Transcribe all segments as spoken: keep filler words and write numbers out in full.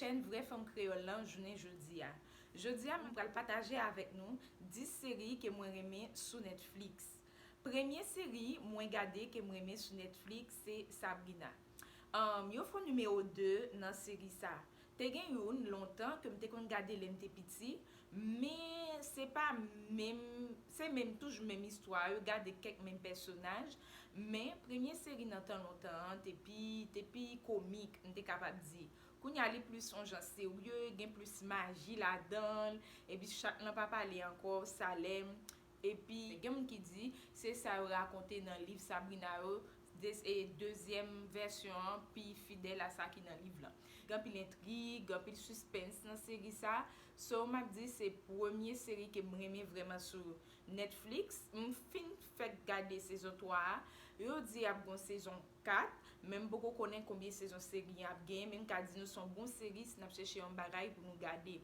Chèn Vrè Fanm Kreyòl lan jounen jodi a. Jodi a, mwen pral pataje avèk nou dis seri ke mwen renmen sou Netflix. Premye seri mwen gade ke m renmen sou Netflix se Sabrina. Um, yo fè nimewo de nan seri sa. Te gen youn lontan ke m te konn gade lè m te piti, men se pa menm, se menm, toujou menm istwa, yo gade kèk menm pèsonaj, men premye seri nan tan lontan an te pi, te pi komik, m te kapab di. Kounye a li plis yon jan serye, gen plis maji ladan l, epi chat lan pa pale ankò, Salem. Epi gen moun ki di se sa yo rakonte nan liv Sabrina yo, de, e dezyèm vèsyon an pi fidèl a sa ki nan liv lan. Gen anpil entrig, gen anpil sispens nan seri sa. So, m ap di se premye seri ke m renmen vrèman sou Netflix. M fin fèk gade sezon twa a. Yo di ap gon sezon kat, men m poko konnen konbyen sezon seri an ap genyen, men m ka di nou se yon bon seri si n ap chèche yon bagay pou nou gade.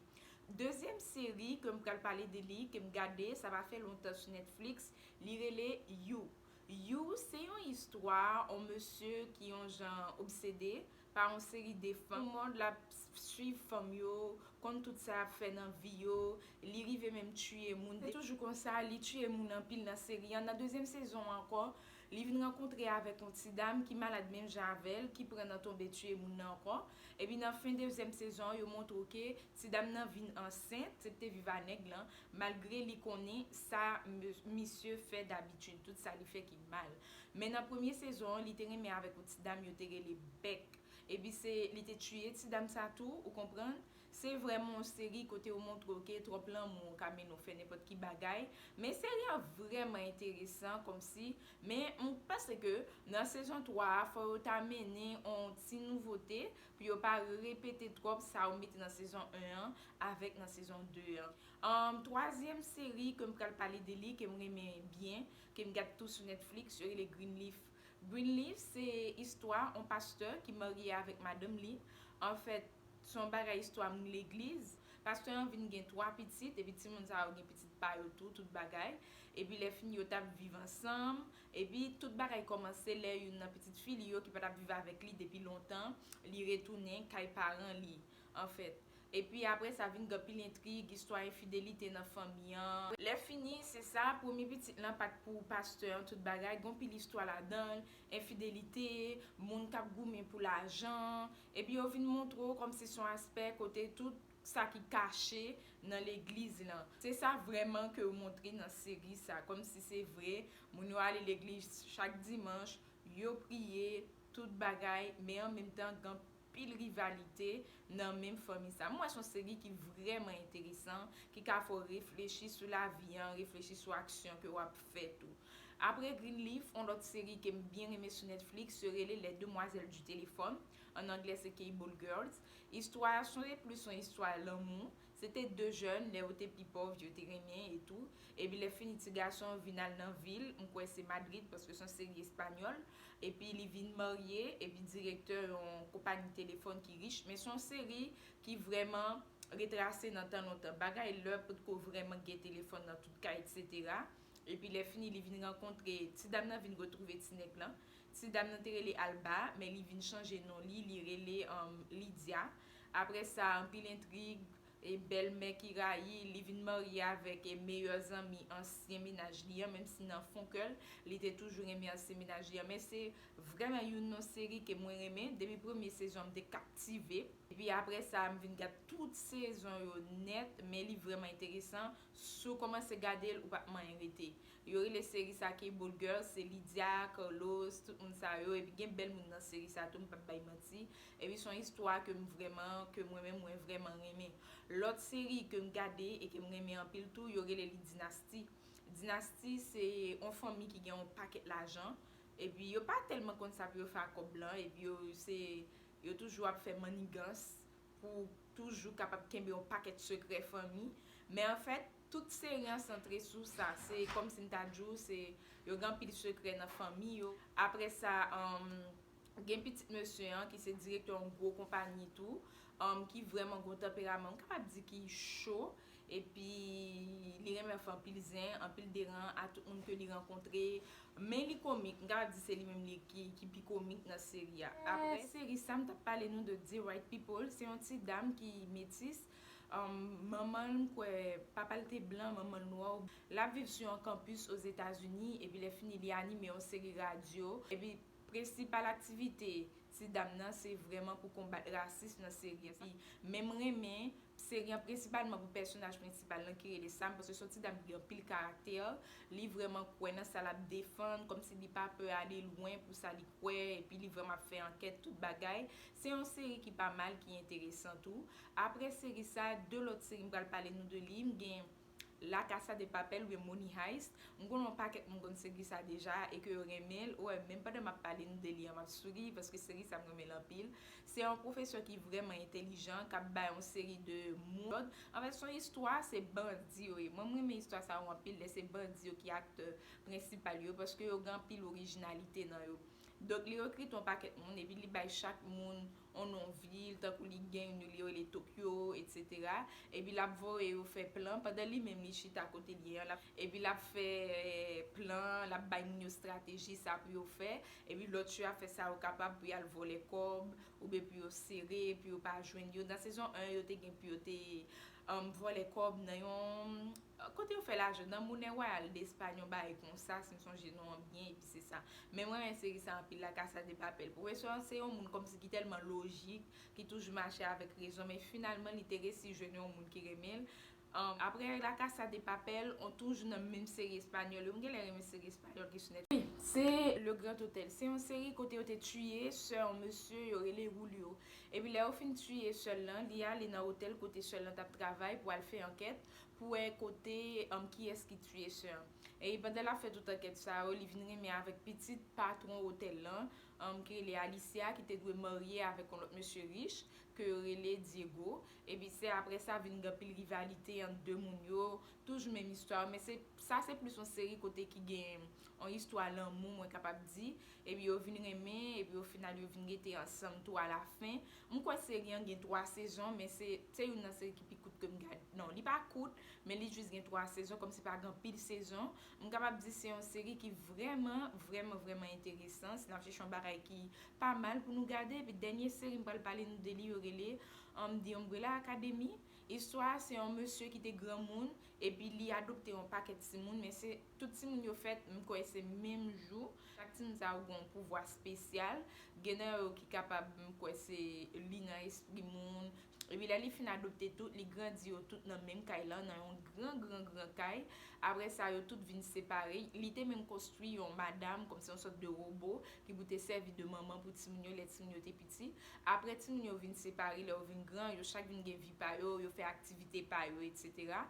Dezyèm seri ke m pral pale de li, ke m gade, sa pa fè lontan sou Netflix, li rele You. You, se yon istwa yon mesye ki yon jan obsede pa yon seri de fanm. Yon mond l ap swiv fanm yo, konn tout sa y ap fè nan vi yo, li rive menm tiye moun. Se toujou konsa, li tiye moun anpil nan seri an. Nan dezyèm sezon an ankò, li vin rankontre avèk yon ti dam ki malad menm jan avè l, ki pran nan tonbe tiye moun nan ankò. Epi nan fen dezyèm sezon an, yo montre w ke ti dam nan vin ansent, se te viv a nèg lan, malgre li konnen sa m-, misye fè dabitid, tout sa li fè ki mal. Men nan premye sezon an, li te renmen avèk yon ti dam yo te rele Bèk. Epi se, li te tiye ti dam sa tou, ou konprann? Se vrèman yon seri kote yo montre w ke twòp lanmou ka mennen w fè nenpòt ki bagay. Men seri an vrèman enteresan, kòmsi, men m panse ke nan sezon twa a, fò yo ta mennen yon ti nouvote pou yo pa repete twòp sa yo mete nan sezon en an avèk nan sezon de an. Um, twazyèm seri ke m pral pale de li, ke m renmen byen, ke m gad tou sou Netflix, yo rele Greenleaf. Greenleaf, se istwa yon pastè ki marye avèk madanm li. Anfèt, se yon bagay istwa moun legliz. Pastè an vin gen twa pitit, epi timoun sa yo gen pitit pa yo tou, tout bagay. Epi lè fini yo t ap viv ansanm, epi tout bagay kòmanse lè youn nan pitit fi li yo ki pa t ap viv avèk li depi lontan, li retounen kay paran li, anfèt. Epi apre sa vin gen anpil entrig, istwa enfidelite nan fanmi an. Lè fini, se sa, premye pitit lan pa t pou pastè an, tout bagay, gen anpil istwa ladan l, enfidelite, moun k ap goumen pou lajan, epi yo vin montre w kòmsi se yon aspè kote tout sa ki kache nan legliz lan. Se sa vrèman ke yo montre nan seri sa, kòmsi se vre, moun yo ale legliz chak dimanch, yo priye, tout bagay, men an menm tan, gen anpil rivalite nan menm fanmi sa. M wè se yon seri ki vrèman enteresan, ki ka fè w reflechi sou lavi an, reflechi sou aksyon ke w ap fè tou. Apre Greenleaf, yon lòt seri ke m byen renmen sou Netflix, se rele Les Demoiselles du Téléphone. An anglè, se Cable Girls. Istwa a se plis yon istwa lanmou. Se te de jèn, lè yo te pi pòv, yo te renmen e tou. Epi lè fini, ti gason an vin al nan vil, m kwè se Madrid, paske se yon seri espanyòl. Epi li vin marye, epi direktè yon konpayi telefòn ki rich. Men se yon seri ki vrèman retrase nan tan lontan. Bagay lè potko vrèman gen telefòn nan tout kay, etsetera. Epi lè fini, li vin rankontre, ti dam nan vin retwouve ti nèg lan. Ti dam nan te rele Alba, men li vin chanje non li, li rele, um, Lydia. Apre sa, anpil entrig, e bèlmè ki rayi, li vin marye avèk, e meyè zanmi ansyen mennaj li an, menm si nan fon kè l, li te toujou renmen ansyen mennaj li an. Men se vrèman youn nan seri ke mwen renmen. Depi premye sezon, m te kaptive. Epi apre sa, m vin gad tout sezon yo nèt, men li vrèman enteresan. Si w kòmanse gade l, ou p ap manyen rete. Yo rele seri sa Cable Girls, se Lydia, Carlos, tout moun sa yo. Epi gen bèl moun nan seri sa tou, m p ap bay manti. Epi se yon istwa ke m vrèman, ke mwen menm, mwen vrèman renmen. Lòt seri ke m gade e ke m renmen anpil tou, yo rele li Dynasty. Dynasty, se yon fanmi ki gen yon pakèt lajan. Epi yo pa tèlman konn sa pou yo fè ak kòb lan. Epi yo, se, yo toujou ap fè mannigans pou toujou kapab kenbe yon pakèt sekrè fanmi. Men anfèt, tout seri an santre sou sa. Se kòmsi m ta di w, se, yo gen anpil sekrè nan fanmi yo. Apre sa, um, gen pitit mesye an ki se direktè yon gwo konpayi tou, um, ki vrèman gen yon tanperaman, m kapab di ki cho, epi li renmen fè anpil zen, anpil deran a tout moun ke li rankontre. Men li Komik, m kapab di se li menm li ki, ki pi komik nan seri a. Apre seri sa, m t ap pale nou de The Right People. Se yon ti dam ki metis. Um, manman l, m kwè, papa l te blan, manman l nwa. L ap viv sou yon kanpis Ozetazini, epi lè fini, li anime yon seri radyo. Epi prensipal aktivite ti dam nan, se vrèman pou konbat rasis nan seri a. Epi, men m renmen seri an prensipalman pou pèsonaj prensipal lan ki rele Sam, paske se yon ti dam ki gen anpil karaktè. Li vrèman kwè nan sa l ap defann, kòmsi li pa pè ale lwen pou sa li kwè, epi li vrèman ap fè ankèt, tout bagay. Se yon seri ki pa mal, ki enteresan tou. Apre seri sa, de lòt seri m pral pale nou de li, m gen La Casa de Papel oubyen Money Heist. M konnen yon pakèt moun konn seri sa deja e ke yo renmen l. Ou wè, menm pandan m ap pale nou de li an, m ap souri paske seri sa m renmen l anpil. Se yon pwofesè ki vrèman entèlijan, k ap bay yon seri de moun lòd. Anfèt, se yon istwa, se bandi yo ye. Mwen, m renmen istwa sa yo anpil, lè se bandi yo ki aktè prensipal yo, paske yo gen anpil orijinalite nan yo. Donk, li rekrite yon pakèt moun, epi li bay chak moun yon non vil, tankou li gen youn li rele Tokyo, etsetera. Epi l ap voye yo fè plan, pandan li menm li chita kote li ye an, l ap, epi l ap fè plan, l ap bay moun yo estrateji, sa pou yo fè, epi lòt yo ap fè sa yo kapab pou y al vòlè kòb, oubyen pou yo sere, pou yo pa jwenn yo. Nan sezon en, yo te gen pou yo te, um, vòlè kòb nan yon, kote yo fè lajan, nan Moulin Royal d'Espagne, yon bagay konsa, si m sonje non an byen, epi se sa. Men mwen renmen seri sa anpil, La Casa de Papel. Pwofesè an se yon moun kòmsi ki tèlman lojik, ki toujou mache avèk rezon, men finalman, li te resi jwenn yon moun ki renmen l. Um, apre La Casa de Papel, on toujou nan menm seri espanyòl yo. M genlè renmen seri espanyòl ki sou Netflix. Wi, se Le Grand Hôtel. Se yon seri kote yo te tiye sè yon mesye yo rele Julio. Epi lè yo fin tiye sè l lan, li ale nan otèl kote sè l lan t ap travay pou al fè ankèt, pou wè kote, um, kiyès ki tiye sè an. E pandan l ap fè tout ankèt sa yo, li vin renmen avèk pitit patwon otèl lan, um, ki rele Alicia, ki te dwe marye avèk yon lòt mesye rich, ke yo rele Diego. Epi se apre sa vin gen anpil rivalite ant de moun yo, toujou menm istwa yo, men se, sa se plis yon seri kote ki gen yon istwa lanmou, mwen kapab di. Epi yo vin renmen, epi o final yo vin rete ansanm tou alafen. M kwè seri an gen twa sezon, men se, se youn nan seri ki pi kout ke m gade. Non, li pa kout, men li jis gen twa sezon, kòmsi pa gen anpil sezon. M kapab di se yon seri ki vrèman, vrèman, vrèman enteresan. Si n ap chèche yon bagay ki pa mal pou nou gade, epi dènye seri m pral pale nou de li, yo rele, um, The Umbrella Academy. Istwa a, se yon mesye ki te granmoun, epi li adopte yon pakèt timoun, men se tout timoun yo fèt, m kwè se menm jou. Chak timoun sa yo gen yon pouvwa espesyal. Gen nan yo ki kapab, m kwè se li nan espri moun. Epi lè li fin adopte tout, li grandi yo tout nan menm kay lan, nan yon gran, gran, gran kay. Apre sa, yo tout vin separe. Li te menm konstwi yon madanm, kòmsi yon sòt de wobo, ki pou te sèvi de manman pou timoun yo, lè timoun yo te piti. Apre timoun yo vin separe, lè yo vin gran, yo chak vin gen vi pa yo, yo fè aktivite pa yo, etsetera.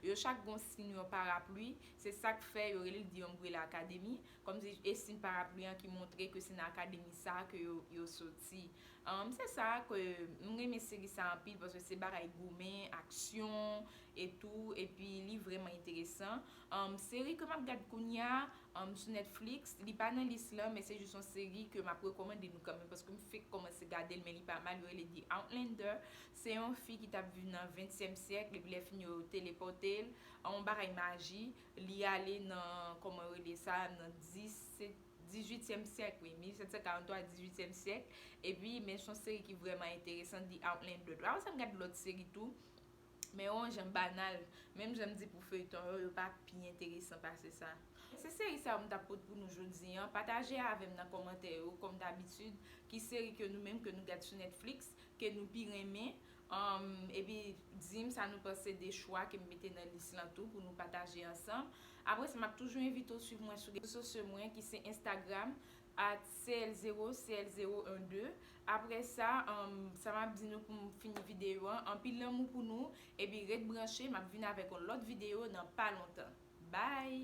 Yo chak gen yon siy yon parapli, se sa k fè yo rele l The Umbrella Academy, kòmsi e siy parapli an ki montre ke se nan akademi sa a ke yo, yo soti. Um, se sa ke m renmen seri sa anpil, paske se bagay goumen, aksyon, e tou, epi li vrèman enteresan. Um, seri ke m ap gad kounye a, um, sou Netflix, li pa nan lis lan, men se jis yon seri ke m ap rekòmande nou kanmenm, paske m fenk kòmanse gade l, men li pa mal, yo rele The Outlander. Se yon fi ki t ap viv nan ventyèm syèk, epi lè fini yo telepòte l, an yon bagay maji, li ale nan, kòman yo rele sa, nan disèt, dizuityèm syèk, wi, mil sèt san karant twa, dizuityèm syèk. Epi, men se yon seri ki vrèman enteresan, The Outlander. Apre sa, m gad lòt seri tou. Men yo yon jan banal. Menm jan m di pou feyton yo, yo pa pi enteresan pase sa. Se seri sa yo m t ap pote pou nou jodi an. Pataje avè m nan kòmantè yo, kòm dabitid, ki seri ke nou menm ke nou gad sou Netflix, ke nou pi renmen. Um, epi di m sa nou panse de chwa ke m mete nan lis lan tou pou nou pataje ansanm. Apre sa, m ap toujou envite w swiv mwen sou rezo sosyo mwen ki se Instagram, at C L zero C L zero un deux. Apre sa, um, sa m ap di nou pou m fini videyo an, anpil lanmou pou nou, epi ret branche, m ap vin avèk yon lòt videyo nan pa lontan. Bye!